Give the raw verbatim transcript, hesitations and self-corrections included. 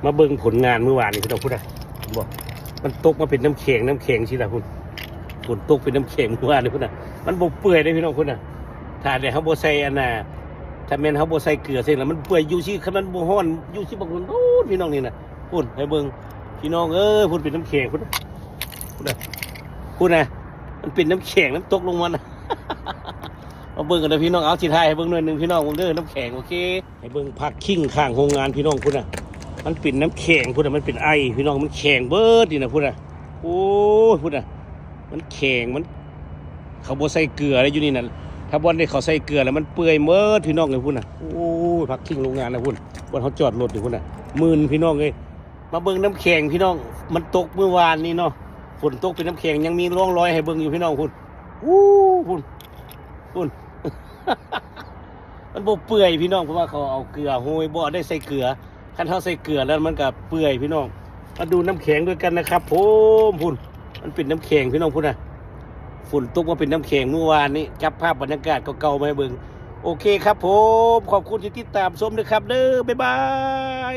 มาเบิ่งผลงานเมื่อวานนี้พี่น้องพุ้นนะ บอก มันตกมาเป็นน้ำแข็งน้ำแข็งสิล่ะพุ้น ฝนตกเป็นน้ำแข็งเมื่อวานนี้พุ้นนะ มันบ่เปื่อยเลยพี่น้องพุ้นนะ ถ้าแต่เขาบ่ใส่อันน่ะ ถ้าแม่นเขาบ่ใส่เกลือใส่แล้วมันเปื่อยอยู่สิ คันมันบ่ฮ้อนอยู่สิ บางคนโอ้พี่น้องนี่นะพุ้น ให้เบิ่ง พี่น้องเอ้ยพุ้น เป็นน้ำแข็งพุ้นนะพุ้นนะพุ้นนะ มันเป็นน้ำแข็งน้ำตกลงมานะ มาเบิ่งกันนะพี่น้อง เอาสิถ่ายให้เบิ่งหน่อยหนึ่งพี่น้อง เบิ่งเด้อ น้ำแข็ง โอเค ให้เบิ่งผักขิงข้างโรงงานพี่น้องพุ้นนะ มันเป็นน้ำแข็งพุ้นนะ มันเป็นไอพี่น้อง มันแข็งเบิดนี่นะพุ้นนะ โอ้ยพุ้นนะ มันแข็ง มัน เขาบ่ใส่เกลืออะไรอยู่นี่นะ ถ้าบ่อนได้เขาใส่เกลือแล้วมันเปื่อยเมิดพี่น้องเลยพุ้นนะ โอ้ยผักขิงโรงงานนะพุ้น บ่อนเขาจอดรถอยู่พุ้นนะ มื่นพี่น้องเลย มาเบิ่งน้ำแข็งพี่น้อง มันตกเมื่อวานนี้เนาะ ฝนตกเป็นน้ำแข็ง ยังมีร่องรอยให้เบิ่งอยู่พี่น้องพุ้น อู้พุ้น พุ้น มันบ่เปื่อยพี่น้อง เพราะว่าเขาเอาเกลือโรย บ่ได้ใส่เกลือ คันเขาใส่เกลือแล้วมันก็เปื่อยพี่น้อง มาดูน้ำแข็งด้วยกันนะครับผมพุ้น มันเป็นน้ำแข็งพี่น้องพุ้นนะ ฝนตกมาเป็นน้ำแข็งเมื่อวานนี้ จับภาพบรรยากาศเก่าๆมาให้เบิ่ง โอเคครับผม ขอบคุณที่ติดตามชมนะครับเด้อ บ๊ายบาย